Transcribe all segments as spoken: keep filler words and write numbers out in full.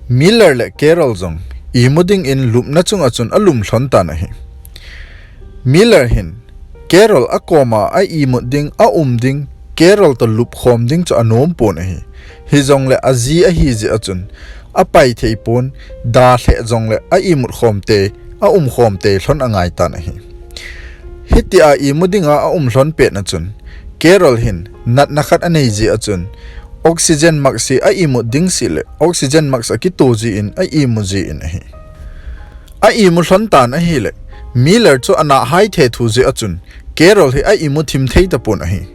Miller le Carol jong imu dingin lupna chunga chun alum lhon tan ahi. Miller hin Carol akoma a imut ding, a um ding, Carol toh lupkhom ding chu anom pon ahi. Hijongle aji ahi jeh a chun apai thei pon, dalheh jongle a imut khom te, a um khom te lhon angai tan ahi. Hitia imu dinga a um lhon pet na chun Carol hin natna khat anei jeh a chun oxygen mask hi a imut ding seh le oxygen mask akito jin a imu jin ahi. A imu lhon tan ahile Miller chu ana hai the thu jeh a chun Carol hi a imu thim thei tapon ahi.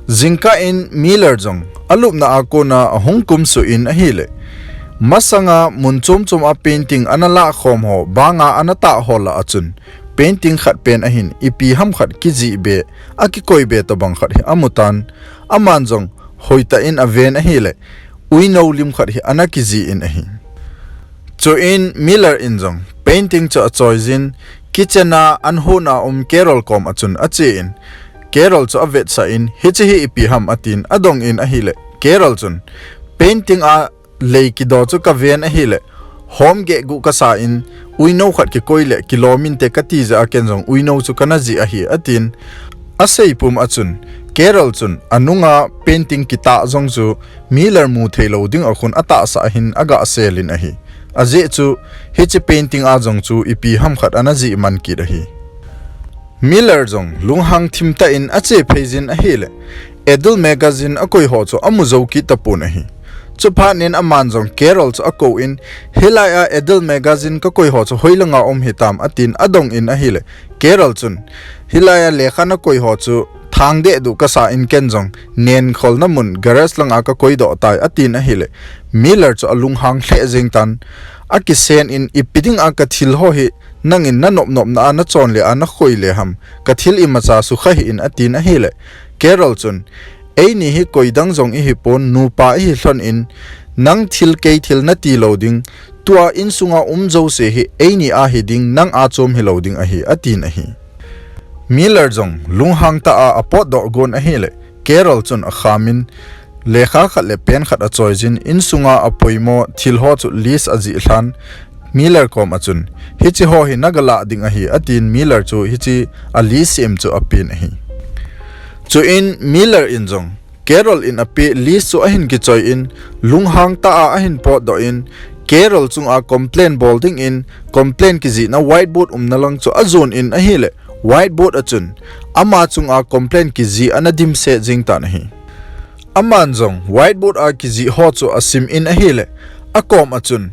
Jingkah in Miller jong alupna a kona ahung kumsuh in ahile, masanga mun chom chom a painting ana lah khom ho banga ana tah ho lah a chun painting khat pen ahin ipi ham khat kijih be, akikoi be tobang khat hi amu tan. Aman jong hoitah in aven ahile, uinou lim khat hi ana kijih in ahi. Chuin Miller in jong painting chu achoi jin, kitchen a an hon a um Carol kom a chun ache in, Carol chu avetsah in, hiche hi ipi ham atin adong in ahile, Carol chun, painting a lei kido chu kaven ahile, hom geh guh kasa in, uinou khat kikoi le kilom inte kati jeh a ken jong uinou chu kana jih ahi atin. Asei pum a chun Carol chun anunga painting kitah jong chu Miller mu thei lou ding a khun atahsa ahin aga sel in ahi. Ajeh chu hiche painting a jong chu ipi ham khat ana jih man kit ahi. Miller jong lunghang thim tah in ache phei jin ahile, Adult Magazine akoi ho chu amu jou kit tapon ahi. Chuphat in aman jong Carol chu akou in, hilai a Adult Magazine kakoi ho chu hoilanga um hitam atin adong in ahile, Carol chun, hilai a lekha nakoi ho chu thang deh duh kasa in ken jong nen kholna mun garage langa kakoi doh tai atin ahile, Miller chu alunghang lheh jeng tan, akisen in, ipi dinga kathil ho hi nangin nanop nopna a nachon le a nakhoi le ham, kathil imacha sukha hih in atin ahile, Carol chun, eini hi koi dang jong ihi pon, nupa ihi lhon in, nang thil kei thil nati lou ding, tua insunga um jouse hi eini a hi ding, nang a chom hi lou ding ahi, atin ahi. Miller jong lunghang tah a apotdoh gon ahile, Carol chun akham in, lekha khat le pen khat achoi jin, insunga apoimo thil ho chu list ajih lhan, Miller kom a chun, hiche ho hi nagalah ding ahi, atin Miller chu hiche a list sem chu apen ahi. Chuin Miller in jong Carol in apeh list chu ahin kichoi in, lunghang tah a ahin potdoh in, Carol chunga complain bol ding in, complain kijihna whiteboard umna lang chu ajon in ahile, whiteboard a chun ama chunga complain kijih ana dimset jing tan ahi. Aman jong whiteboard a kijih ho chu asim in ahile, akom a chun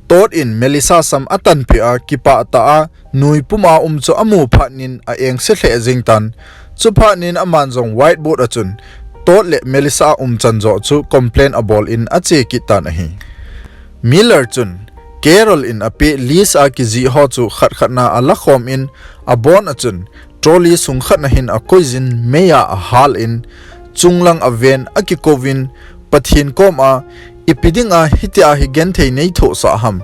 Todd in Melissa sam atanpeh a, kipah tah a nui pum a um chu amu phat in a engse lheh jing tan. Chuphat in aman jong whiteboard a chun Todd le Melissa umchan joh chu complain abol in ache kit tan ahi. Miller chun Carol in apeh list a kijih ho chu khat khat na alakhom in, abon a chun trolley sung khat na hin akoi jin, mei a ahal in, chunglang aven, akikou vin, Pathen kom a, ipi dinga hitia hi genthei nei thohsah ham,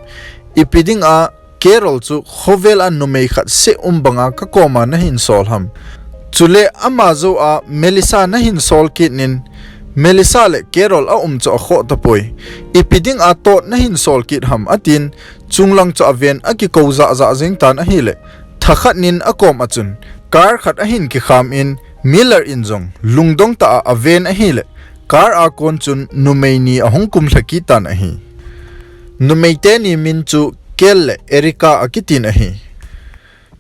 ipi dinga Carol chu khovel a numei khat seh um banga kakom a nahin sol ham. Chule ama jou a Melissa nahin sol kit in, Melissa le Carol aum chu akhoh tapoi. Ipi dinga Todd nahin sol kit ham atin, chunglang chu aven akikou jah jah jing tan ahile, thakhat in akom a chun car khat ahin kikham in, Miller in jong lungdong tah a aven ahile, car a kon chun numei ni ahung kumlha kit tan ahi. Numei teni min chu Kel le Erica akitin ahi.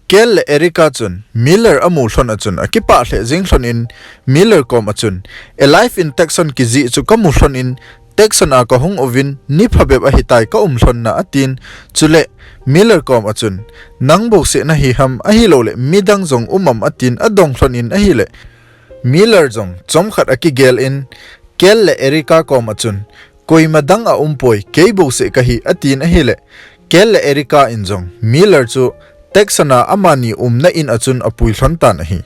Kel le Erica chun Miller amu lhon a chun akipah lheh jing lhon in, Miller kom a chun, alive in Tucson kijih chu kamu lhon in, Tucson a kahung uvin, ni phabep ahitai kaum lhon na atin, chule Miller kom a chun, nang bouseh nahi ham, ahilouleh midang jong um am atin adong lhon in ahile, Miller jong chomkhat akigel in, Kel le Erica kom a chun, koima dang aumpoi, kei bouseh kahi atin ahile, Kel le Erica in jong Miller chu Tucson a amani umna in a chun apui lhon tan ahi.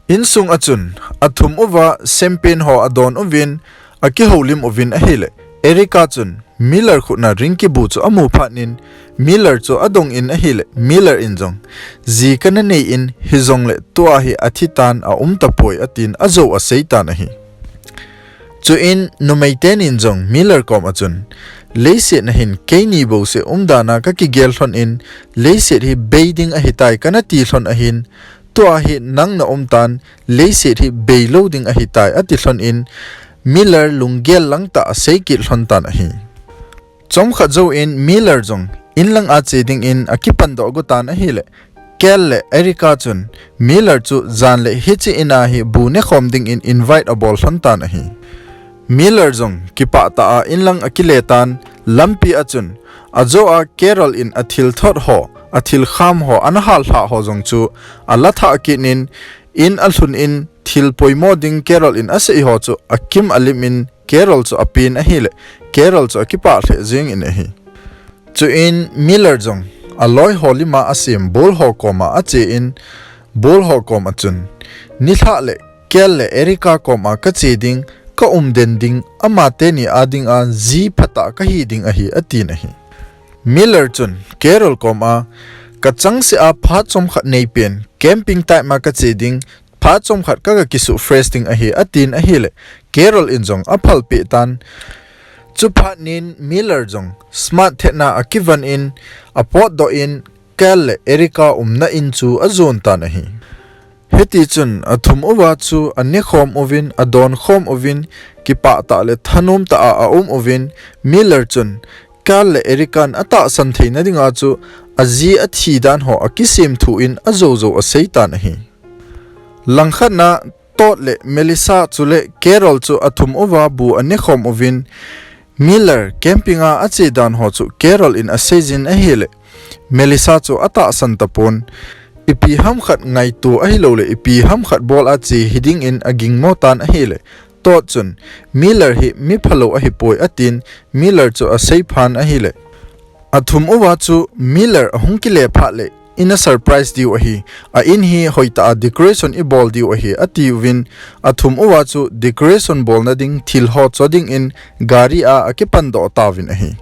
Insung a chun athum uva champagne ho adon uvin, akihoulim uvin ahile, Erica chun Miller khut na ring kibu chu amu phat in, Miller chu adong in ahile, Miller in jong, ji kana nei in, hijongle tua hi athi tan, aum tapoi atin ajou asei tan ahi. Chuin numei tenin jong Miller kom a chun, leiset na hin keini bouseh umdan a kakigel lhon in, leiset hi bei ding ahitai kana ti lhon ahin, tua hi nang na umtan, leiset hi bei lou ding ahitai ati lhon in, Miller lunggel lang tah a sei kit lhon tan ahi. Chomkhat jouvin Miller jong inlang a che dingin akipan doh got tan ahile, Cal le Erica chun Miller chu jan le hiche in a hi bu nekhom dingin invite abol lhon tan ahi. Miller jong kipah tah a inlang akile tan, lampi a chun ajo a Carol in athil thot ho, athil kham ho, ana hal lhah ho jong chu ala thah kit in, in alhun in thil poimo ding Carol in asei ho chu akim alim in Carol chu apen ahile, Carol chu akipah lheh jeng in ahi. Chuin Miller jong aloi ho lima asem bol ho kom a ache in, bol ho kom a chun, nilhah le Cal le Erica kom a kache ding, ka umden ding, amateni a ding a ji phatah kahi ding ahi atin ahi. Miller chun Carol kom a, kachangseh a phat chomkhat nei pen, camping type ma kache ding, phat chomkhat ka, kakisuh fresh ding ahi atin ahile, Carol in jong aphalpeh tan. Chuphat nin Miller jong smart thetna akivon in, apotdoh in, Cal le Erica umna in chu ajon tan ahi. Hiti chun athum uva chu anekhom uvin, adonkhom uvin, kipah tah le thanom tah a aum uvin, Miller chun Cal le Erica in atahsan theina dinga chu aji athi dan ho akisem thu in ajo jo asei tan ahi. Langkhat na Todd le Melissa chule Carol chu athum uva bu anekhom uvin, Miller camping a ache dan ho chu Carol in asei jin ahile, Melissa chu atahsan tapon, ipi ham khat ngaito ahilou le ipi ham khat bol a che hiding in agingmo tan ahile, Todd chun Miller hi mi phalou ahipoi atin, Miller chu asei phan ahile, athum uva chu Miller ahung kile phat le in a surprise diu ahi, a in hi hoitah a decoration ibol diu ahi atiuvin, athum uva chu decoration bolna ding thil ho cho dingin gari a akipan doh tauvin ahi.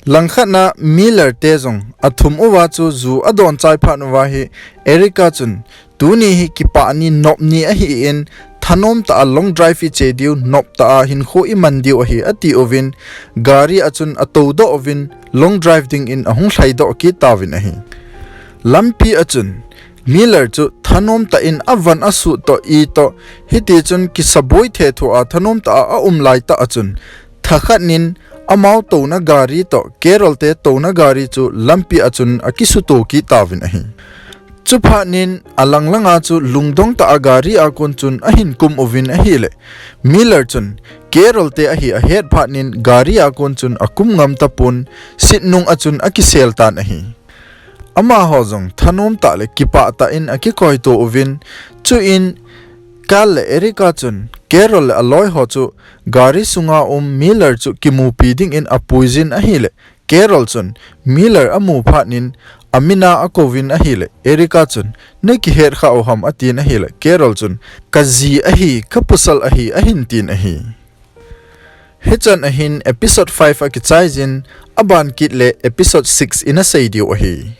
Langkhat na Miller te jong athum uva chu ju adon chai phat uva hi Erica chun, tuni hi kipah ni nop ni ahin, thanom tah a long drive iche diu, nop tah a hinkho iman diu ahi atiuvin, gari a chun atoudoh uvin, long drive dingin ahung lhaidoh kit tauvin ahi. Lampi a chun Miller chu thanom tah in avan asut toh itoh, hiti chun kisaboi thethu a thanom tah a aum laitah a chun, thakhat nin amau touna gari toh Carol te touna gari chu lampi a chun akisuto kit tauvin ahi. Chuphat nin alang langa chu lungdong tah a gari a kon chun ahin kum uvin ahile, Miller chun Carol te ahi ahet phat nin gari a kon chun akum ngam tapon, sitnung a chun akisel tan ahi. Amaho jong thanom tah le kipah tah in akikoito uvin, chuin Cal le Erica chun Carol le aloi ho chu gari sunga um Miller chu kimupi dingin apuijin ahile, Carol chun Miller amu phat nin amin a akouvin ahile, Erica chun, nakihet kha u ham atin ahile, Carol chun, kaji ahi, kapasal ahi ahin tin ahi. Hichan ahin episode five akichai jin, aban kit le episode six in asei diu ahi.